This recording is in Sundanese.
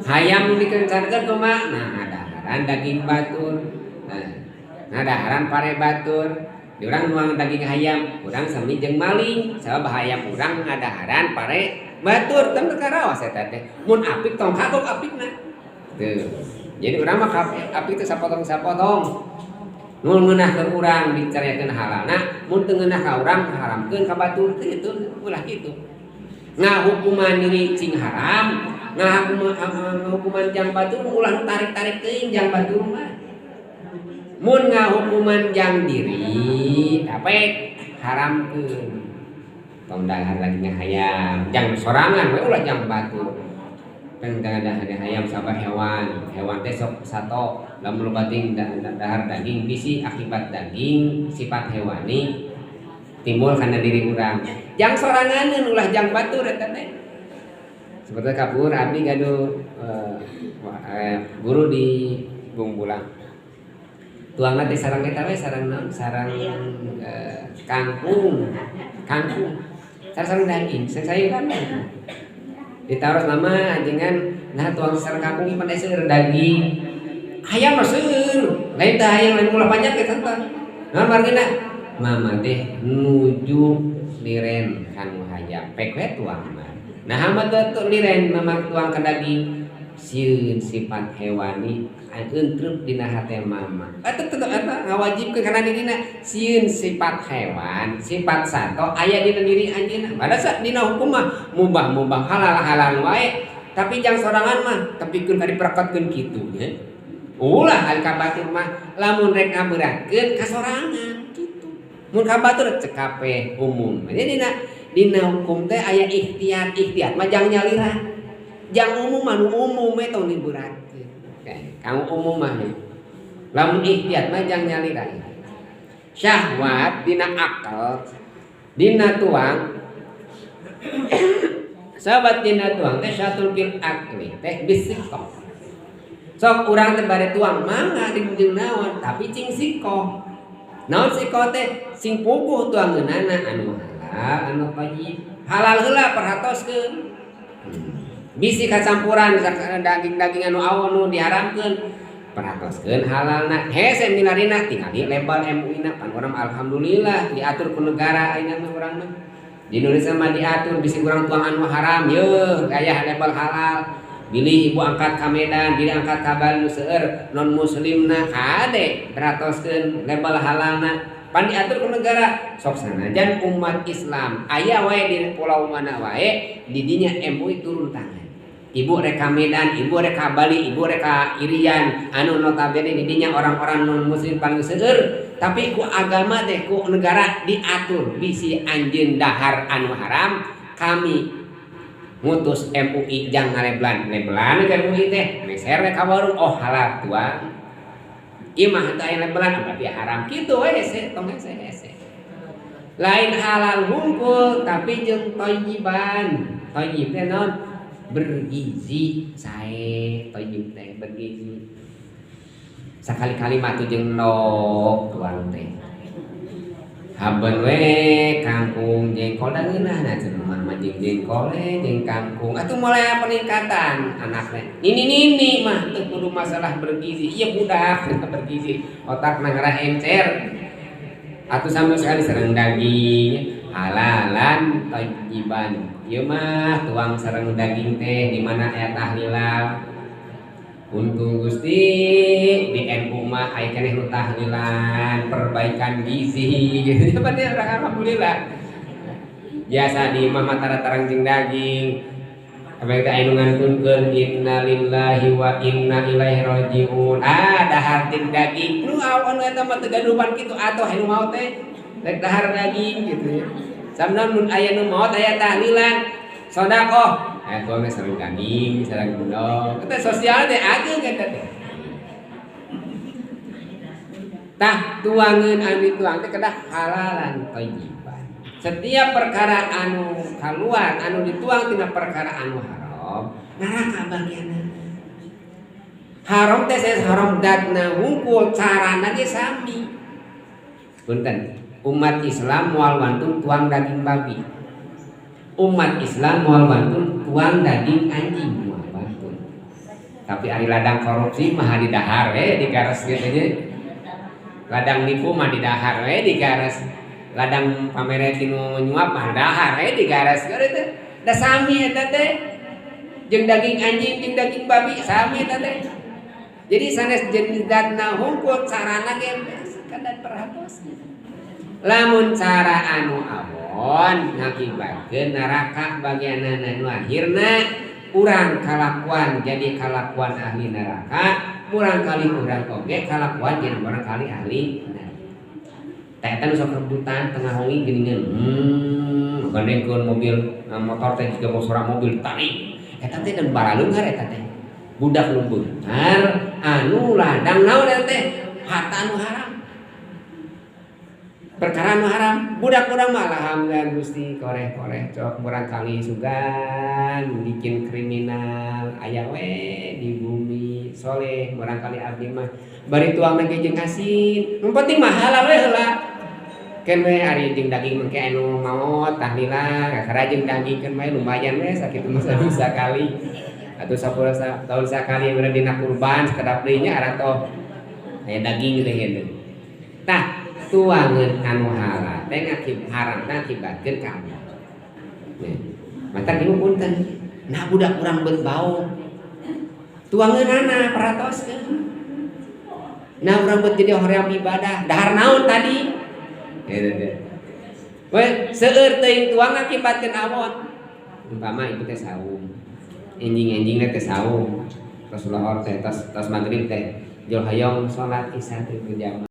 Hayam nu dikencarkeun kumaha? Nah, ngadaharan daging batur. Nah, ngadaharan pare batur. Di urang nuang daging hayam, urang sami jeung maling. Sabab hayam urang ngadaharan pare batur, teu karaos eta teh. Mun apik tong kagok apikna. Tuh. Jadi urang mah apik teh sapotong-sapotong. Mun ngeunah keur urang dicariakeun halalna, mun teu ngeunah ka urang haramkeun ka batur teh itu ulah kitu. Ngahukuman diri cing haram, ngahukuman jang batur ulah tarik-tarik teuing jang batur mah. Mun ngahukuman jang diri, tapi haramkeun. Tong dahar lagi hayam, jang sorangan we ulah jang batur. Tong dahar hayam sabab hewan, hewan teh sok sato lamun loba ting dahar daging bisi akibat daging sifat hewani timbul kana diri urang. Jang soranganeun ulah jang batur eta teh. Seperti kapur abdi gaduh guru di Bungbulang. Tuangna teh sarang eta we sarang naon? Sarang kangkung. Kangkung. Sarang daging, sayuran. Ditaros mama ajengan nah tuang sarang kangkung ieu pan seueur daging. Hayam mah seueur. Lain teh hayam lain ulah banyak ge tentang. Naon margina? Mama teh nuju liren kanu hayam. Pek we tuang mah. Nah hama teh liren mama tuang ka daging. Sieun sifat hewani euntreub dina hate mama. Eta teh eta ngawajibkeun kana dirina sieun sifat hewan, sifat sato aya dina diri anjeunna. Padahal dina hukum mah mubah-mubah halal-halal wae. Tapi jang sorangan mah tepikeun ka dipereketkeun kitu nya. Ulah ari ka batur mah lamun rek ngaberatkeun ka sorangan kitu. Mun ka batur cek kabeh umum. Jadi dina hukum teh aya ikhtiar, ikhtiar mah jang nyalira. Jang umum mah nu umum we tong diberatkeun. Kang umum mah lamun ikhtiar mah jang nyalira. Syahwat dina akal, dina tuang sahabat dina tuang teh syatul fil akli teh bisikoh. Sok urang teh bade tuang mangga di naon tapi cing sikoh. Naon sikoh teh sing puguh tuangeunana anu halal anu thayyib. Halal heula perhatoskeun. Bisi kacampuran daging-daging anu awon nu diharamkeun perhatoskeun halalna. Hese milarina tingali label MUI na pan urang alhamdulillah diatur ku negara ayeuna mah urang mah. Di Indonesia mah diatur bisi urang tuang anu haram yeuh aya label halal. Bilih ibu angkat ka Medan, bilih angkat ka Bali nu seueur non muslimna kade perhatoskeun label halalna. Pan diatur ku negara sok sanajan umat Islam aya wae di pulau mana wae di dinya MUI turun tangan. Ibu rek ka Medan, ibu rek ka Bali, ibu rek ka Irian, anu notabene di dinya orang-orang non muslim paling seueur, tapi ku agama teh ku negara diatur bisi anjeun dahar anu haram, kami ngutus MUI jang ngaleblan, lebelan ke MUI teh meser we ka warung, oh halal tuang. Ieu mah teu aya lebelan berarti haram kitu we hese tong hese hese. Lain halal hungkul tapi jeung thayyiban. Thayyib teh naon? Bergizi sae thayyib teh bergizi. Sakali-kali mah tuh jeung endog tuang teh. Haben we kangkung jengkol da ngeunah cenah mah jeung jengkol we jeung kangkung. Atuh mulai peningkatan anak teh. Nini-nini mah teu kudu masalah bergizi. Ieu budak bergizi, otakna ngarah encer. Atuh sama sekali sareng daging halalan thayyiban. Ieu mah tuang sareng daging teh di mana aya tahlilan. Untung Gusti di NU mah aya keneh nu tahlilan perbaikan gizi gitu. Berarti urang alhamdulillah. Biasa di imah mah tara-tarang jeung daging. Abang teh aya nu ngantunkeun innalillahi wa inna ilaihi rajiun. Ah dahar jeung daging. Nu awan eta mah teu gaduhan kitu atuh anu maot teh rek dahar daging gitu ya. Samna mun aya nu maot aya tahlilan sedekah. Tuangna sareng daging, sareng endog. Eta sosial teh ageung eta teh. Tah tuangeun anu dituang teh kedah halalan thayyiban. Setiap perkara anu kaluar anu dituang tina perkara anu haram, neraka bagianna. Haram teh sanes haram datna hungkul carana ge sami. Punten, umat Islam moal wantun tuang daging babi. Umat Islam moal wantun tuang daging anjing moal wantun. Tapi ari ladang korupsi mah di dahar we digares gitu nya. Ladang nipu mah di dahar we digares. Ladang pamere tinu nyuap mah dahar we digares gitu teh. Da sami eta teh. Jeung daging anjing jeung daging babi sami eta teh. Jadi sanes jenis zatna hungkul, carana ge kadang perhatosnya. Lamun cara anu awon ngakibatkeun neraka bagianana, nu akhirna urang kalakuan jadi kalakuan ahli neraka, murang kali urang oge kalakuan jadi murang kali ahli neraka. Teh eta nu sok rebutan tengah wengi geuningan, gandengkeun mobil motor teh jiga mau suara mobil tarik. Eta teh dan baraleunghar eta teh. Budak nu beunghar anu ladang naon eta teh? Harta anu haram. Perkara anu haram. Budak urang mah alhamdulillah Gusti koreh-koreh cok murang kali sugan bikin kriminal aya we di bumi soleh murang kali abdi mah bari tuang ge jeung asin. Nu penting mah halal we heula. Keun we ari jeung daging mengke anu maot tahlilan kakara jeung daging keun we lumayan we sakitu mah sakali atau 10 tahun sakali urang dina kurban sakedap deui nya aratoh aya daging teh gitu. Tah tuangeun anu halal teh ngakib haram teh ngakibatkeun ka Allah. Mata ieu punten. Nah budak urang beut bau. Tuangeunana peratoskeun. Nah urang beut jadi hoream ibadah, dahar naon tadi? Gitu teh. We seueur teuing tuang ngakibatkeun awon. Umpama ibu teh saum. Enjing-enjingna teh saum. Tos lohor teh tos tos magrib teh jol hoyong salat isya teh berjamaah.